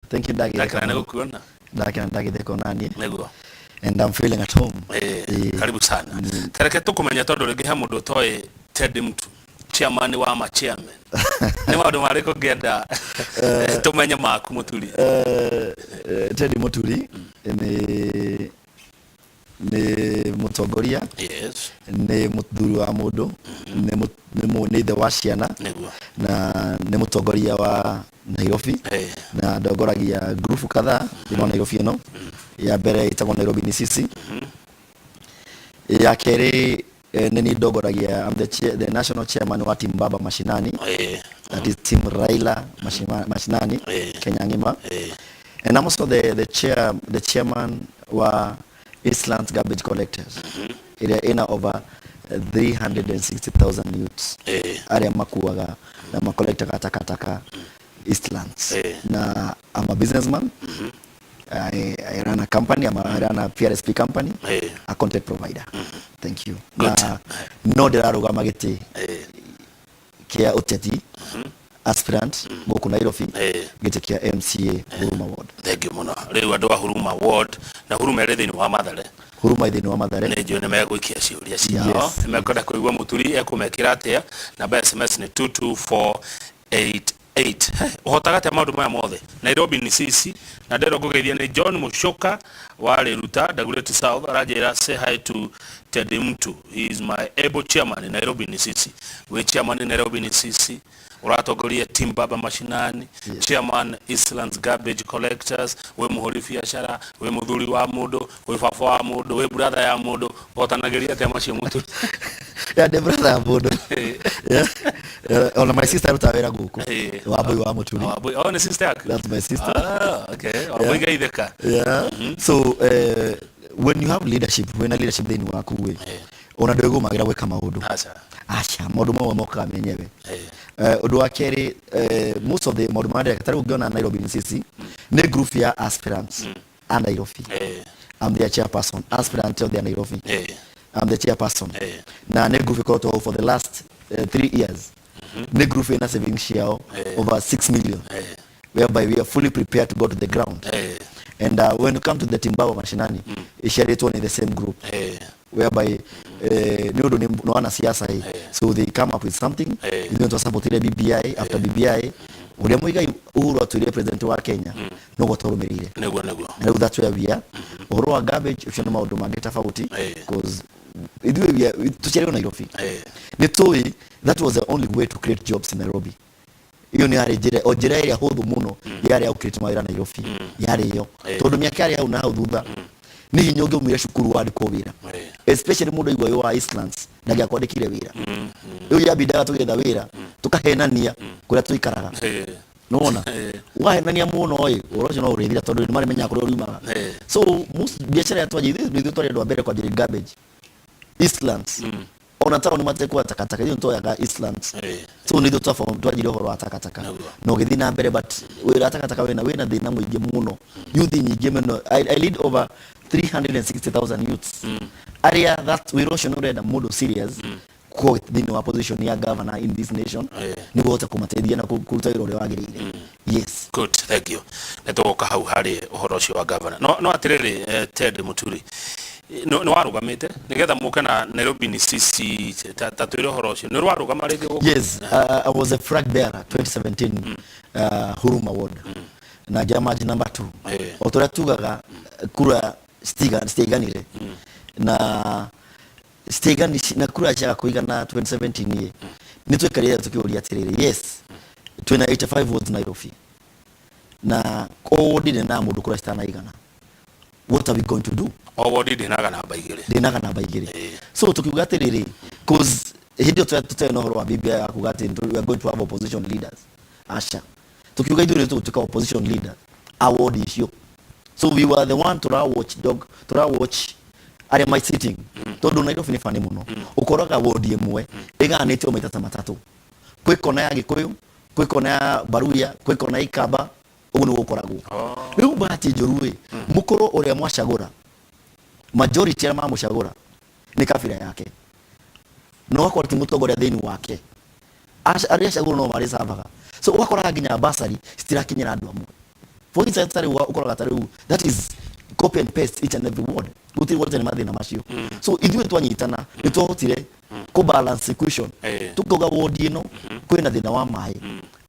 Thank you. Ndagĩtheka. Ndakena nĩ Mũno. gũkuona. Ndakena ndagĩtheka onaniĩ. Nĩguo. And I'm feeling at home. Karibu sana. Tareke tũkũmenya tondũ rĩngĩ he mũndũ ũtoĩ Ted Mtu, chairman wa ma chairman. Nĩ maũndũ marĩkũ ngĩenda tũmenye maku, Mũturi? Teddy Mũturi nĩ mũtongoria, nĩ mũthuri wa mũndũ, nĩ ithe wa ciana, na nĩ mũtongoria wa Nairobi, na ndongoragia ngurubu kadhaa thĩinĩ wa Nairobi ĩno. Ya mbere ĩtagwo Nairobi ni Sisi. Ya kerĩ, nĩ niĩ ndongoragia, I'm the national chairman wa Team Baba Mashinani, that is Team Raila Mashinani, Kenya ng'ima, and I'm also the chairman wa Eastlands Garbage Collectors, ĩrĩa ĩna over 360,000 youths arĩa makuaga na makolektaga takataka Eastlands. Na I'm a businessman. I run a company. I run a PRSP company, a content provider. Thank you. Good. Na no ndĩrarũgama gĩtĩ kĩa ũteti, aspirant gũkũ Nairobi, gĩtĩ kĩa MCA Huruma Ward. Thank you mũno. Rĩu andũ a Huruma Ward, na Huruma ĩrĩ thĩinĩ wa Mathare, Huruma thĩinĩ wa Mathare. Nĩ njũĩ nĩ megũikia ciũria ciao. Nĩ mekwenda kũigua Mũturi ekũmekĩra atĩa. Namba ya SMS nĩ 22488. Ũhotaga atĩa maũndũ maya mothe? Nairobi ni Sisi. Na ndĩrwo ngũgeithia nĩ John Mushoka wa Riruta, Dagoretti South. Aranjĩra, "Say hi to Teddy Mtu, he is my able chairman. Nairobi ni Sisi." Wĩ chairman Nairobi ni Sisi, ũratongoria Team Baba Mashinani, chairman Eastlands Garbage Collectors, wĩ mũhũri biacara, wĩ mũthuri wa mũndũ, wĩ baba wa mũndũ, wĩ brother ya mũndũ. Ũhotanagĩria atĩa macio, Mũturi? Yeah, ndĩ brother ya mũndũ. Yeah. Ona my sister arutaga wĩra gũkũ. Wambui wa Mũturi. Wambui. Oh, nĩ sister yaku? That's my sister. Ah, okay. Wambui geithĩka. Yeah. So when you have leadership, wĩna leadership thĩinĩ waku ĩ, ona ndwĩgũmagĩra gwĩka maũndũ. Aca. Aca, maũndũ mamwe mokaga menyewe. Ũndũ wa kerĩ, most of the maũndũ marĩa ndĩreka, ta rĩu ũngĩona Nairobi ni Sisi nĩ group ya aspirants a Nairobi. I'm their chairperson, aspirant of their Nairobi. I'm the chairperson. Na nĩ group ĩkoretwo hau for the last 3 years. Nĩ group ĩna savings ciao over 6 million, whereby we are fully prepared to go to the ground. And when you come to the Team Baba Mashinani, iciarĩtwo nĩ the same group, whereby nĩ ũndũ nĩ wanasiasa ĩ, so they come up with something. Ithuĩ twasupportire BBI. After BBI, ũrĩa Muigai Uhuru atuire president wa Kenya, noguo twarũmĩrĩire. Nĩguo. Na rĩu that's where we are. Ũhoro wa garbage ũcio nĩ maũndũ mangĩ tofauti, because ithuĩ tũciarirwo Nairobi. Nĩ tũĩ that was the only way to create jobs in Nairobi. Iyo nĩ yarĩ njĩra o njĩra ĩrĩa hũthũ mũno yarĩ ya gũcreate mawĩra Nairobi, yarĩ ĩyo, tondũ mĩaka yarĩ hau na hau thutha nĩ hinya ũngĩaumire cukuru wandĩkwo wĩra, especially mũndũ aigua wĩ wa Eastlands ndangĩakwandĩkire wĩra. Rĩu yambindaga tũgĩetha wĩra tũkahenania kũrĩa tũikaraga. Nĩwona wahenania mũno ĩ, ũhoro ũcio no ũrĩthira tondũ nĩ marĩmenyaga kũrĩa ũriumaga. So most biacara ya twanjia, ithuĩ ithuĩ twarĩ andũ a mbere kwanjĩrĩria garbage Eastlands. Ona taũni matekwa takataka, ithuĩ nĩtwoyaga Eastlands. So nĩ ithuĩ twanjirie ũhoro wa takataka na ũgĩthiĩ na mbere, but wĩra wa takataka wĩna thĩna mũingĩ mũno, youth nyingĩ mũno. I lead over 360,000 youths arĩa that wĩra ũcio nĩ ũrenda mũndũ serious kwa thĩinĩ wa position ya governor in this nation, nĩguo ũhote kũmateithia na kũruta wĩra ũrĩa wagĩrĩire, yes. Good, thank you. Nĩ tũgoka hau harĩ ũhoro ũcio wa governor. No atĩrĩrĩ, Ted Muturi, nĩ warũgamĩte nĩgetha mũke na Nairobi ni Sisi, ta twĩre ũhoro ũcio. Nĩ warũgama rĩngĩ gũkũ? Yes, I was a flag bearer 2017, Huruma Ward, na ngĩama number 2. O tũrĩa tugaga kura citiaiganire na citiaigani na kura ciaga kũigana 2017 ĩ, nĩ twaikarire tũkĩũria atĩrĩrĩ, yes, twĩna 85 wards Nairobi na o ward ndĩnaga mũndũ kura citanaigana, what are we going to do? O ward ndĩnaga namba 2. Ndĩnaga namba 2. So tukiuga atĩrĩrĩ, cause hĩndĩ ĩyo tũtarĩ na ũhoro wa BBI ya kuga atĩ we are going to have opposition leaders, aca, tukiuga ithuĩ nĩ tũgũtuĩka opposition leader a ward icio. So we were the one tura watch dog, tura watch arĩa mai sitting, tondũ Nairobi nĩ bani mũno. Ũkoraga ward ĩmwe ĩgayanĩtio maita ta matatũ, kwĩ kona ya Gĩkũyũ, kwĩ kona ya Baruya, kwĩ kona ya Ikamba. Ũguo nĩguo gũkoragwo. Rĩu bahati njũru ĩ, mũkorwo ũrĩa mwacagũra, majority arĩa mamũcagũra nĩ kabira yake, na ũgakora ti mũtongoria thĩinĩ wake. Arĩa acagũrwo no marĩ savaga, so ũgakoraga nginya basari citirakinyĩra andũ amwe. For instance, ta rĩu ũkoraga ta rĩu that is copy and paste each and every word, gũtirĩ word nĩ mathĩna macio. So ithuĩ twanyitana nĩ twahotire kũ balance equation. Tukauga ward ĩno kwĩna thĩna wa maĩ,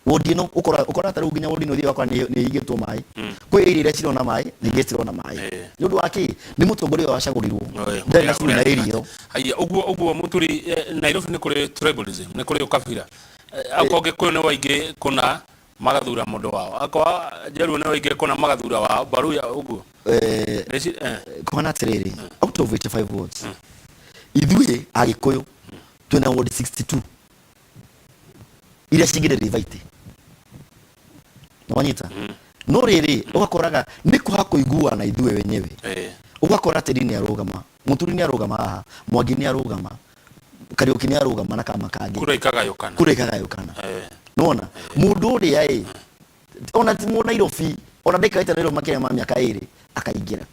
ward ĩno ũkora ta rĩu nginya ward ĩno ũthiaga ũgakora nĩ ĩhingĩtwo maĩ, kwĩ area iria cirona maĩ na ingĩ cirona maĩ. Nĩ ũndũ wa kĩ? Nĩ mũtongoria ũyũ wacagũrirwo ndarĩ na cukuru na area ĩyo. Haya, ũguo ũguo Mũturi, Nairobi nĩ kũrĩ tribalism, nĩ kũrĩ ũkabira. Akorwo Gĩkũyũ nĩ waingĩ kũna magathura mũndũ wao, akorwo Njaruo nĩ waingĩ kũna magathura wao, Baruya ũguo. Kũhana atĩrĩrĩ, out of 85 wards, ithuĩ Agĩkũyũ twĩna ward 62 iria cingĩrĩrĩva itĩ, nĩwanyita? No rĩrĩ, ũgakoraga nĩ kwaga kũiguana ithuĩ wenyewe. Ũgakora Teddy nĩ arũgama, Mũturi nĩ arũgama haha, Mwangi nĩ arũgama, Kariũki nĩ arũgama na kama kangĩ. Kura ikagayũkana. Kura ikagayũkana. Nĩwona mũndũ ũrĩa ĩ ona ti mũ Nairobi, ona ndaikarĩte Nairobi makĩria ma mĩaka 2, akaingĩra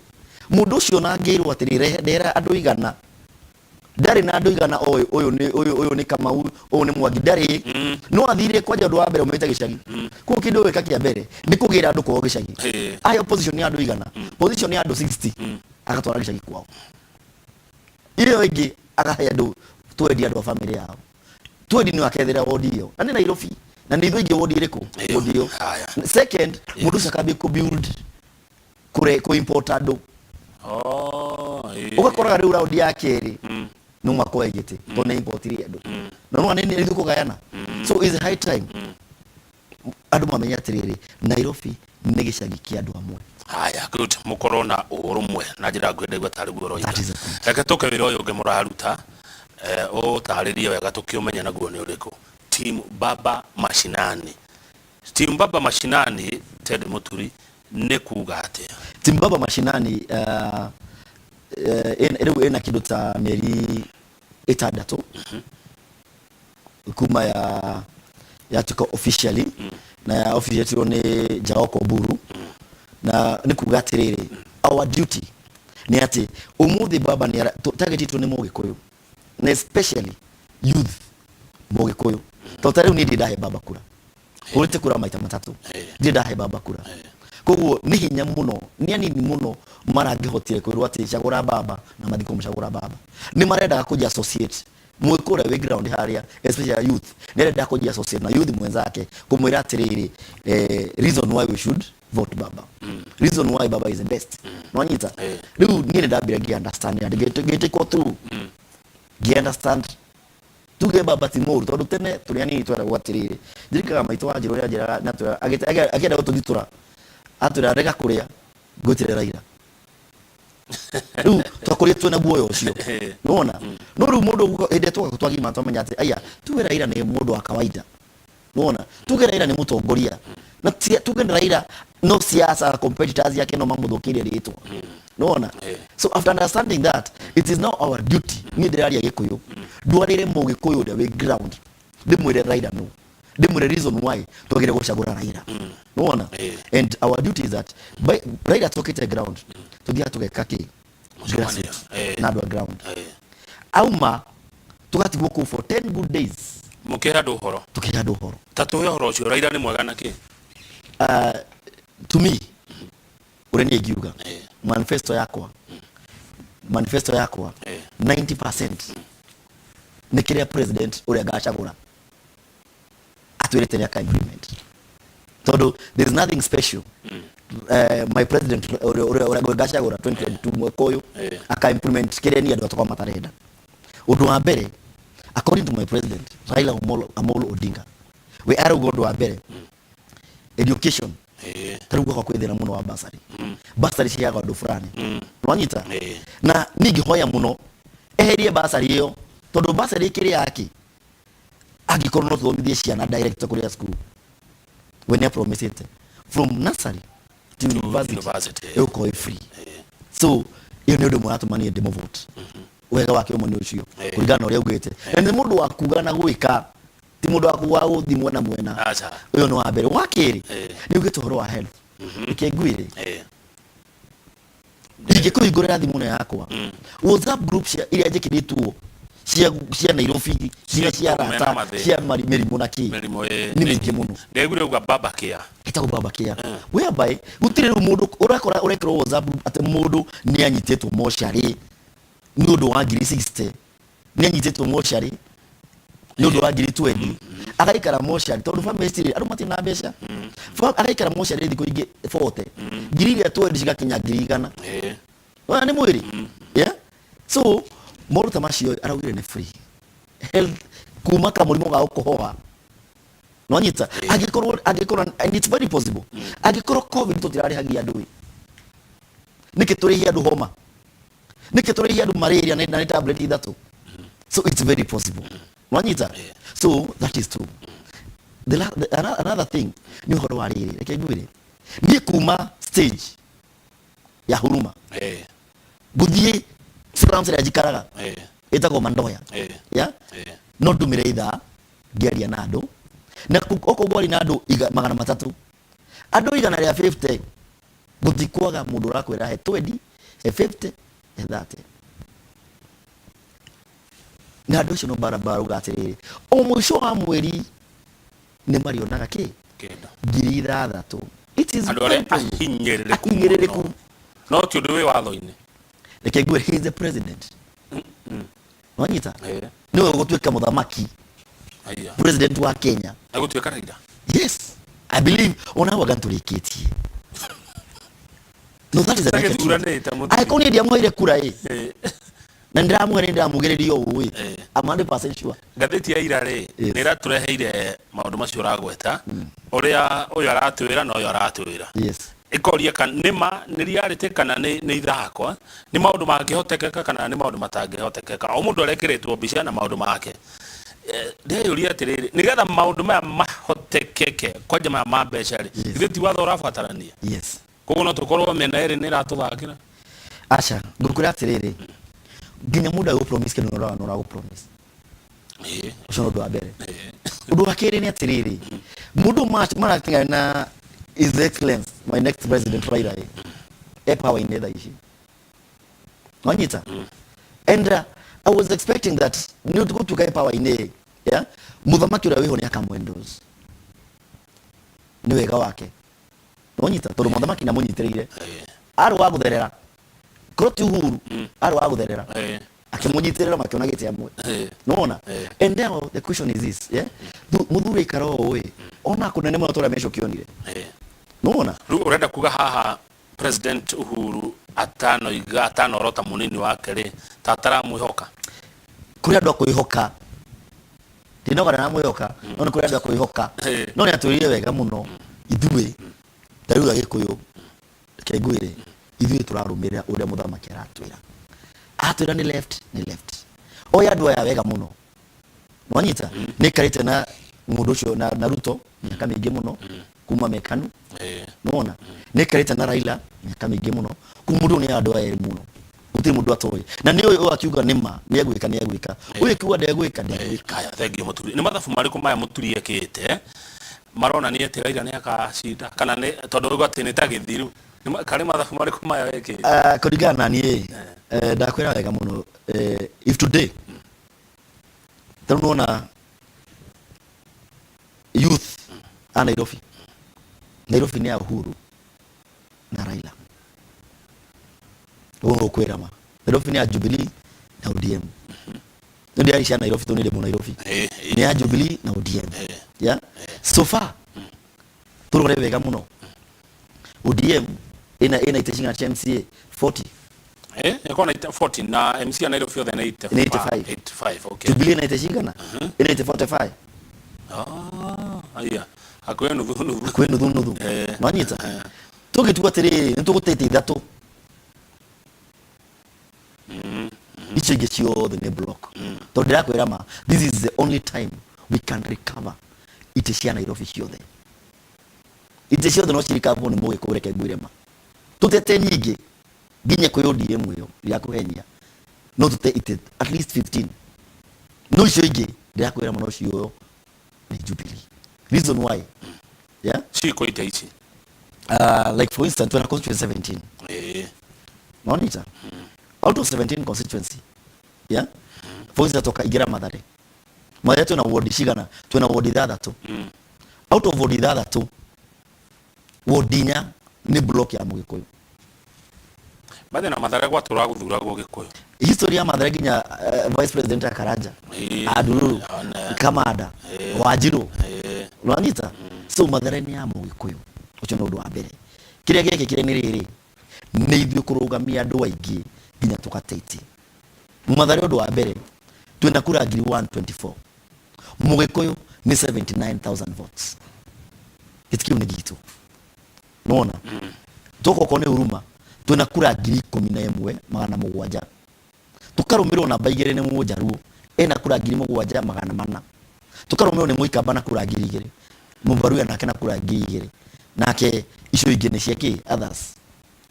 mũndũ ũcio na angĩrwo atĩrĩ, "Ndehera andũ 100," ndarĩ na andũ 100 oĩ ũyũ nĩ ũyũ, ũyũ nĩ Kamau, ũyũ nĩ Mwangi, ndarĩ. No athire kwanja ũndũ wa mbere umĩte gĩcagi. Koguo kĩndũ gwĩka kĩa mbere nĩ kũgĩra andũ kwao gĩcagi. Aheo position ya andũ 100, position ya andũ 60 agatwara gĩcagi kwao, ĩyo ĩngĩ akahe andũ twendi, andũ a famĩlĩ yao twendi nĩ akethera wodi ĩyo, na nĩ Nairobi na nĩ ithuĩ aingĩ wodi ĩrĩkũ? Ĩyo. Wodi ĩyo. Haya. Second, mũndũ ũcio akambia kũ build kũre kũ import andũ. Oh. Ũgakoraga rĩu raundi ya kerĩ no mwaka wa gĩtĩ tondũ nĩ importire andũ na no nĩ ithuĩ kũgayana. So is high time andũ mamenye atĩrĩrĩ, Nairobi nĩ gĩcagi kĩa andũ amwe. Haya, good, mukorwo na ũrũmwe na njĩra nguhĩ, ndaigua tarĩ guo ũroiga. That is the point. Reke tũke wĩra ũyũ ũngĩ mũraruta, ũtarĩrie wega tũkĩũmenye naguo nĩ ũrĩkũ. Team Baba Mashinani, Team Baba Mashinani, Ted Mũturi, nĩ kuga atĩa? Team Baba Mashinani rĩu ĩna kĩndũ ta mĩeri 6 kuma ya yatuĩka officially, na ya officiatirwo nĩ Jaoko Oburu, na nĩ kuga atĩrĩrĩ, our duty nĩ atĩ ũmũthĩ baba nĩ target itũ nĩ Mũgĩkũyũ na especially youth Mũgĩkũyũ, tondũ ta rĩu niĩ ndirĩ ndahe baba kura, hũrĩte kura maita 3, ndirĩ ndahe baba kura. Koguo nĩ hinya mũno, nĩ anini mũno marangĩhotire kwĩrwo atĩ cagũra baba na mathiĩ kũmũcagũra baba. Nĩ marendaga kũji associate Mũgĩkũyũ ũrĩa wĩ ground harĩa, especially youth, nĩ arenda kũji associate na youth mwenzake, kũmwĩra atĩrĩrĩ, reason why we should vote baba, reason why baba is the best. Nwanyita? Rĩu niĩ nĩ ndambire ngĩ understand and ngĩtĩkwo through ngĩ understand tuge baba ti mũru, tondũ tene tũrĩ anini tweragwo atĩrĩrĩ, ndirikaga maitũ wa njĩra ũrĩa anjĩraga na akĩenda gũtũthitũra, atwĩra, "Rega kũrĩa ngwĩtĩre Raila." Rĩu twakũrire twĩna guoya ũcio, nĩwona? No rĩu mũndũ hĩndĩ ĩrĩa twoka twagima twamenya atĩ aya, tuge Raila nĩ mũndũ wa kawaida, nĩwona? Tuge Raila nĩ mũtongoria na tuge Raila no siasa competitors yake no mamũthũkĩire rĩtwa, nĩwona? So after understanding that, it is now our duty, niĩ ndĩraria Gĩkũyũ, ndwarĩre Mũgĩkũyũ ũrĩa wĩ ground, ndĩmwĩre Raila no ndĩmwĩre reason why twagĩrĩire gũcagũra Raila, nĩwona? And our duty is that by Raila tũkĩte ground, tũthiaga tũgeka kĩ? Mũcemanio. Grassroots na andũ a ground. Auma tũgatigwo kũu for 10 good days. Mũkĩhe andũ ũhoro. Tũkĩhe andũ ũhoro. Ta tũhe ũhoro ũcio, Raila nĩ mwega na kĩ? To me, ũrĩa niĩ ingiuga, manifesto yakwa 90% nĩ kĩrĩa president ũrĩa ngacagũra atwĩrĩte nĩ aka implement, tondũ there is nothing special. My president ũrĩa ngacagũra 2022 mwaka ũyũ aka implement kĩrĩa niĩ andũ atũkwa matarenda. Ũndũ wa mbere, according to my president Raila Amolo Odinga, we arauga ũndũ wa mbere education. Ta rĩu gwakwa kwĩ thĩna mũno wa bursary. Bursary ciheagwo andũ fulani, nĩwanyita? Na niĩ ngĩhoya mũno eherie bursary ĩyo, tondũ bursary ĩkĩrĩ yake angĩkorwo no tũthomithie ciana direct kũrĩa cukuru. We nĩ apromisĩte from nursery to university university. Ĩgũkorwo ĩ free. So ĩyo nĩ ũndũ ũmwe watũma niĩ ndĩmũvote. Wega wake ũmwe nĩ ũcio, kũringana na ũrĩa augĩte, na nĩ mũndũ wa kuga na gwĩka, ti mũndũ wa kuga gũthi mwena mwena. Aca. Ũyũ nĩ wa mbere. Wa kerĩ, nĩ augĩte ũhoro wa health. Reke ngwĩre, ingĩkũhingũrĩra thimũ ĩno yakwa, WhatsApp group cia iria njĩkĩrĩtwo Cia Nairobi, cia Cia mena rata mathĩna. Cia mĩrimũ na kĩ. Mĩrimũ ĩ. Nĩ mĩingĩ mũno. Ndegure uga baba kia. Ĩtagwo baba care, whereby gũtirĩ rĩu mũndũ ũrakora ũrekĩrwo WhatsApp atĩ mũndũ nĩ anyitĩtwo mocarĩ nĩ ũndũ wa ngiri 60, nĩ anyitĩtwo mocarĩ nĩ ũndũ wa ngiri 20, agaikara mocarĩ tondũ family citirĩ, andũ matirĩ na mbeca. Agaikara mocarĩ thikũ ingĩ 40, ngiri iria 20 cigakinya ngiri 100. Wona nĩ mwĩrĩ, yeah? So maũndũ ta macio araugire nĩ free health kuma kamũrimũ ga gũkũhoa, nonyita angĩkorwo, and it's very possible, angĩkorwo COVID tũtirarĩhagia andũ ĩ, nĩkĩ tũrĩhia andũ homa? Nĩkĩ tũrĩhia andũ malaria na nĩ tablet ithatũ? So it's very possible, nwanyita. So that is true. The, la, the, another thing nĩ ũhoro wa rĩrĩ, reke ngwĩre, niĩ kuma stage ya Huruma gũthiĩ slums ĩrĩa njikaraga ĩtagwo Mandoya, ya no ndumĩre ithaa ngĩaria na andũ na okorwo ngwaria na andũ 300, andũ 150, gũtikwaga mũndũ ũrakwĩra he 20, he 50, he 30, na andũ acio no barabara uga atĩrĩrĩ, o mũico wa mweri nĩ marĩonaga kĩ? Kĩndũ. Ngiri ithathatũ. It is andũ arĩa very possible. Ahinyĩrĩrĩku. Ahinyĩrĩrĩku. Mũno. No ti ũndũ wĩ watho-inĩ. Reke ngwĩre, he is the president, wanyita? Nĩwe ũgũtuĩka mũthamaki. Aya. President wa Kenya. Egũtuĩka Raila. Yes, I believe ona hau anga nĩtũrĩkĩtie. No, that is the naked truth. Tagĩthuranĩte mũthuri. Angĩkorwo niĩ ndiamũheire kura ĩ, na nĩndĩramũhe, nĩndĩramugĩrĩria ũũ ĩ, I'm 100% sure. Ngathĩti ya ira rĩ, nĩ ĩratũreheire maũndũ macio ũragweta, ũrĩa ũyũ aratwĩra na ũyũ aratwĩra. Ĩkoria kana nĩ ma nĩ reality kana nĩ ithako, eh? Nĩ maũndũ mangĩhotekeka kana nĩ maũndũ matangĩhotekeka? O mũndũ arekĩrĩtwo mbica na maũndũ make. Ndeyũria atĩrĩrĩ, nĩgetha maũndũ maya mahotekeke, kwanja maya ma mbeca rĩ, githĩ ti watho ũrabatarania? Yes. Koguo no tũkorwo mĩena ĩrĩ nĩ ĩratũthakĩra. Aca, ngũkwĩra atĩrĩrĩ, nginya mũndũ agũ promise kĩndũ nĩ ũragũ promise. Ũcio nĩ ũndũ wa mbere. Ũndũ wa kerĩ nĩ atĩrĩrĩ, mũndũ maratigana na His Excellence my next president Raila ĩ, e power-inĩ thaa ici, wanyita? And I was expecting that nĩ gũtuĩka e power-inĩ ĩ, yeah? Mũthamaki ũrĩa wĩho nĩ akamwendorse nĩ wega wake, wanyita? Tondũ mũthamaki nĩ amũnyitĩrĩire, arĩ wa gũtherera, korwo ti Uhuru arĩ wa gũtherera, akĩmũnyitĩrĩra, makĩona gĩtĩ hamwe. Nona. And now the question is this, yeah? Mũthuri aikara ũũ ĩ, ona kũnene mũno tũrĩa mecokionire. Nona. Rĩu ũrenda kuga haha President Uhuru atanoiga atanorota mũnini wake rĩ, ta ataramwĩhoka? Kũrĩ andũ a kwĩhoka, ndinoga ndaramwĩhoka, no nĩ kũrĩ andũ a kwĩhoka. No nĩ atwĩrire wega mũno ithuĩ ta rĩu Agĩkũyũ, reke ngwĩre, ithuĩ tũrarũmĩrĩra ũrĩa mũthamaki aratwĩra. Atwĩra nĩ left, nĩ left. Oya andũ aya wega mũno, nwanyita? Nĩ aikarĩte na mũndũ ũcio na Ruto mĩaka mĩingĩ mũno kuma mekanu. Nona nĩ aikarĩte na Raila mĩaka mĩingĩ mũno kuma mũndũ ũyũ nĩ andũ aya erĩ mũno, gũtirĩ mũndũ atoĩ, na nĩ ũyũ akiuga nĩ ma nĩ egwĩka, nĩ egwĩka, ũyũ akiuga ndegwĩka, ndegwĩka. Haya, thank you mũturi. Nĩ mathabu marĩkũ maya mũturi ekĩte maronania atĩ Raila nĩ akacinda, kana nĩ tondũ ũguo atĩ nĩ ta gĩthiru? Karĩ mathabu marĩkũ maya wekĩte? Kũringana na niĩ, ndakwĩra wega mũno, if today tarĩu nĩwona youth a Nairobi, Nairobi nĩ ya Uhuru na Raila, ũguo ngũkwĩra ma, Nairobi nĩ ya Jubilee na ODM. Nĩ ndĩrari cia Nairobi tondũ nĩ ndĩ Nairobi. Nĩ ya Jubilee na ODM. Yeah, so far tũrore wega mũno, ODM ĩna itĩ cigana cia MCA? 40. Ĩkorwo na ite 40 na MC ya Nairobi othe nĩ 85. Nĩ 85. 85, okay. Jubilee ĩna itĩ cigana? Ĩna itĩ 45. Ah, aya hakuhĩ nuthu nuthu. Hakuhĩ nuthu nuthu. Nwanyita? Tũngĩtua atĩrĩrĩ, nĩ tũgũtete ithatũ, icio ingĩ ciothe nĩ block, tondũ ndĩrakwĩra ma, this is the only time we can recover itĩ cia Nairobi ciothe. Itĩ ciothe no cirikabwo nĩ Mũgĩkũyũ. Reke ngwĩre ma, tũtete nyingĩ nginya kwĩ ODM ĩyo ya kũhenia, no tũte itĩ at least 15, no icio ingĩ ndĩrakwĩra mũno cioyo nĩ Jubilee. Reason why, yeah? Ciko ite ici. Like for instance, twena constituency 17. Nonita out of 17 constituency, yeah, For instance, toka ingĩra Mathare. Mathare twĩna ward cigana? Twĩna ward ithathatũ. Out of ward ithathatũ, ward inya nĩ block ya Mũgĩkũyũ. Bathe na Mathare gwatũraga gũthuragwo Gĩkũyũ. History ya Mathare nginya vice president ya Karanja, Andururu, Kamanda, Wanjiru. Ũranyita? So Mathare nĩ ya Mũgĩkũyũ. Ũcio nĩ ũndũ wa mbere. Kĩrĩa gĩekĩkire nĩ rĩrĩ, nĩ ithuĩ kũrũgamia andũ aingĩ nginya tũgate itĩ. Mathare ũndũ wa mbere twĩna kura 124,000. Mũgĩkũyũ nĩ 79,000 votes. Gĩtĩ kĩu nĩ gitũ. Nĩwona? Tũka okorwo nĩ Huruma twĩna kura 17,700. Tũkarũmĩrĩrwo namba igĩrĩ nĩ Mũnjaruo ena kura 7400. Tũkarũmĩrĩrwo nĩ Mũikamba na kura 2000. Mũbaruya nake na kura 2000. Nake icio ingĩ nĩ cia kĩ others.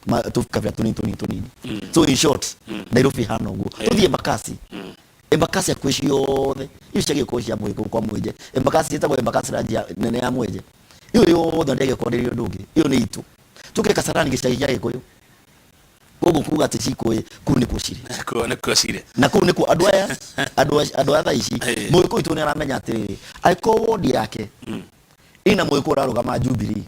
Tũkabira tũnini tũnini tũnini. So in short, Nairobi hana ũguo. Tũthiĩ Embakasi. Embakasi hakuhĩ ciothe icio cia gĩkũyũ cia Mũgĩkũyũ kwa Mwenje. Embakasi ĩtagwo Embakasi ranji nene ya Mwenje. Ĩyo yothe ndĩgĩkorwo ndĩrĩ ũndũ ũngĩ. Ĩyo nĩ itũ. Tũke Kasarani gĩcagi gĩa Gĩkũyũ. Koguo kuga atĩ cikũĩ kũu nĩkuo cirĩ. Kũu nĩkuo cirĩ. Na kũu nĩkuo andũ aya andũ aya thaa ici Mũgĩkũyũ witũ nĩ aramenya atĩrĩrĩ, angĩkorwo wodi yake ĩna Mũgĩkũyũ ũrarũgama Jubilee,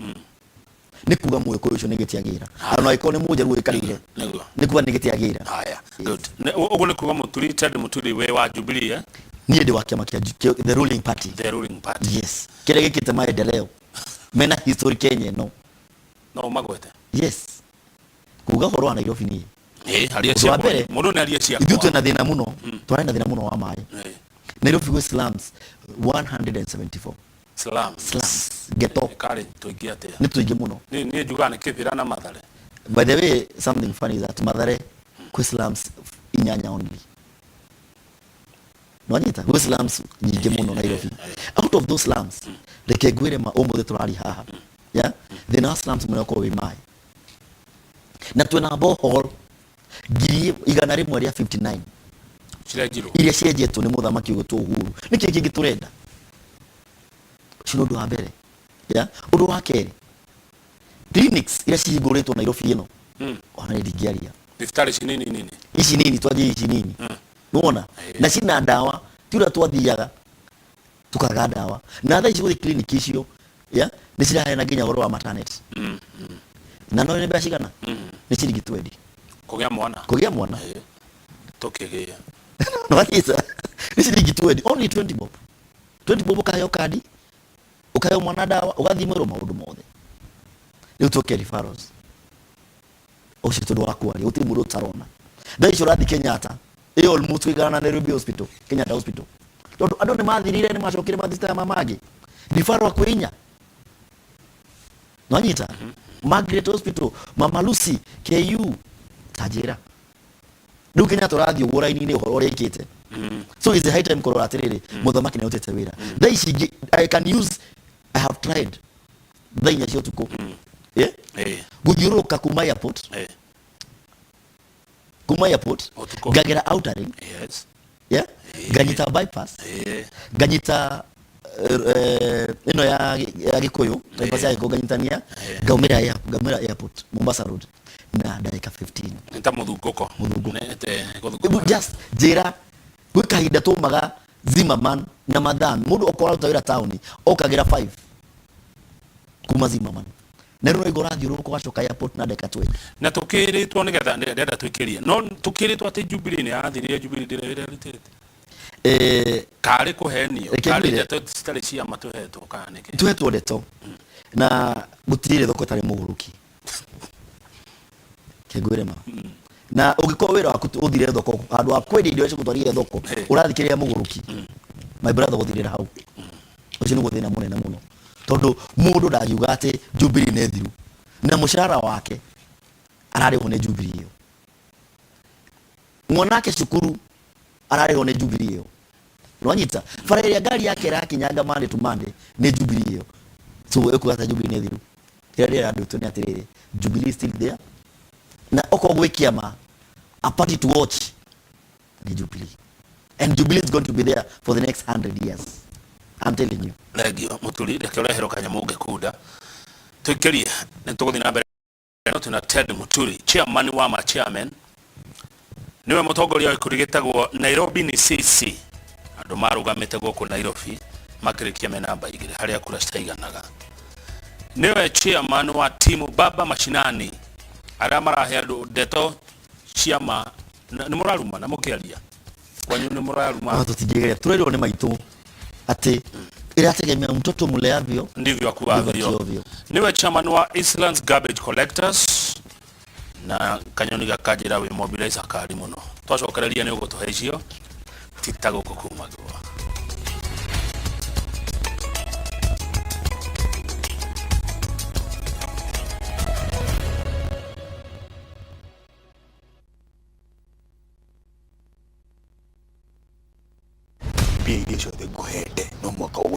nĩ kuga Mũgĩkũyũ ũcio nĩ gĩtĩ agĩra. Ona angĩkorwo nĩ Mũnjaruo ũikarĩire, nĩ kuga nĩ gĩtĩ agĩra. Haya, good. Ũguo nĩ kuga Mũturi, Ted Mũturi wĩ wa Jubilee, eh? Niĩ ndĩ wa kĩama kĩa the ruling party. The ruling party. Yes. Kĩrĩa gĩkĩte maendeleo mena history Kenya ĩno. No ũmagwete? Yes. Kuga ũhoro wa Nairobi niĩ. Aria Ũndũ wa ciakwa. mbere, Mũndũ nĩ arie ciakwa. Ithuĩ twĩna thĩna mũno. Twarĩ na thĩna mũno wa maĩ. Nairobi gwĩ slums 174. Slums. Slums. Ghetto. Karĩ tũingĩ atĩa? Nĩ tũingĩ mũno. Niĩ njugaga nĩ Kĩbĩra na Mathare. By the way, something funny is that Mathare kwĩ slums inyanya only. Nwanyita? Gwĩ slums nyingĩ mũno Nairobi. Out of those slums, reke ngwĩre ma ũmũthĩ tũraria haha. Yeah? Thĩna wa slums mũno ũkorwo wĩ maĩ. Na twĩna borehole 159,000 Cirenjirwo. Iria cienjetwo nĩ mũthamaki ũgwĩtwo Uhuru. Nĩkĩ kĩngĩ tũrenda? Ũcio nĩ ũndũ wa mbere. Yeah? Ũndũ wa kerĩ, clinics iria cihingũrĩtwo Nairobi ĩno, ona nĩ ndingĩaria. Thibitarĩ ici nini nini. Ici nini twanjie ici nini. Nĩwona? Na cina ndawa, ti ũrĩa twathiaga tukaga ndawa. Na thaa ici gũthiĩ clinic icio, yeah, nĩ ciraheana nginya ũhoro wa maternity. Na no nĩ mbeca cigana? Nĩ ciringi 20. Kũgĩa mwana. Kũgĩa mwana. Tũkĩgĩa. Nĩwanyita? Nĩ ciringi 20, only 20 bob. 20 bob ũkaheo kandi, ũkaheo mwana ndawa, ũgathimĩrwo maũndũ mothe. Rĩu tũke referrals. Ũcio tondũ wa kwaria, gũtirĩ mũndũ ũtarona. Thaa ici ũrathiĩ Kenyatta, ĩ almost kũigana na Nairobi Hospital, Kenyatta Hospital. Tondũ andũ nĩ mathirire, nĩ macokire mathiĩ maya mangĩ. Referral kwĩ inya. Nĩwanyita? Margaret Hospital, Mama Lucy, KU, ta njĩra. Rĩu Kenyatta ũrathiĩ ũguo raini-inĩ ũhoro ũrĩa ĩkĩte. So it's the high time kũrora atĩrĩrĩ, mũthamaki nĩ arutĩte wĩra. Thaa ici ingĩ, I can use, I have tried. Thaa inya cia ũtukũ. Yeah? Gũthiũrũrũka kuma airport. Kuma airport. Ũtukũ. Ngagera outer ring. Yeah? Nganyita bypass. Nganyita ĩno ya Gĩkũyũ, bypass ya Gĩkũyũ nganyitania, ngaumĩra airport, Mombasa Road na ndagĩka 15. Nĩ ta mũthungũko. Mũthungũko. Nĩ te gũthungũka. Rĩu just njĩra gwĩ kahinda tũmaga Zimmerman na mathaa mũndũ okorwo aruta wĩra taũni okagĩra 5 kuma Zimmerman na rĩu no ũrathiũrũrũka ũgacoka airport na ndagĩka 20. Na tũkĩrĩtwo nĩgetha ndĩrenda twĩkĩrie no tũkĩrĩtwo atĩ Jubilee nĩ yathirire, Jubilee ndĩrĩ wĩra ĩrutĩte. Karĩ kũhenio, Reke karĩ ngwĩre. ndeto citarĩ cia ma tũhetwo kana nĩkĩ? Tuhetwo ndeto na gũtirĩ thoko ĩtarĩ mũgũrũki. Reke ngwĩre ma. Na ũngĩkorwo wĩra waku ũthire thoko, handũ ha kwendia indo iria cigũtwarire thoko, ũrathikĩrĩria mũgũrũki, my brother, gũthirĩra hau. Ũcio nĩguo thĩna mũnene mũno. Tondũ mũndũ ndangiuga atĩ Jubilee nĩ thiru na mũcara wake ararĩhwo nĩ Jubilee ĩyo. Mwana wake cukuru ararĩhwo nĩ Jubilee ĩyo. Nĩwanyita? Bara ĩrĩa ngari yake ĩrakinyanga Monday to Monday nĩ Jubilee ĩyo. So ĩkuga atĩ Jubilee nĩ thiru. Kĩrĩa ndĩrera andũ aitũ nĩ atĩrĩrĩ, Jubilee is still there. Na okorwo gwĩ kĩama, a party to watch nĩ Jubilee. And Jubilee is going to be there for the next 100 years. I'm telling you. Thengio Mũturi, reke ũreherwo kanyamũ ngĩkunda. Tũikĩrie, nĩ tũgũthiĩ na mbere no twĩna Ted Muturi, chairman wa ma chairman. Niwe mũtongoria wa gĩkundi gĩtagwo Nairobi ni sisi, andũ marũgamĩte gũkũ Nairobi makĩrĩkia me namba 2 harĩa kura citaiganaga. Niwe chairman wa timu Baba Mashinani, arĩa marahe andũ ndeto cia ma. Nĩ mũraruma na mũkĩaria kwanyu nĩ mũraruma? Ah, tũtingĩgeria, tũrerirwo nĩ maitũ atĩ ĩrategemea mtoto mleavyo ndivyo akuavyo. Ndivyo akuavyo. Niwe chairman wa Eastlands Garbage Collectors, na kanyoni gakanjĩra wĩ mobilizer kari mũno. Twacokereria nĩ ũgũtũhe icio tita gũkũ kumagwo. Mbia iria ciothe ngũhete no mwaka.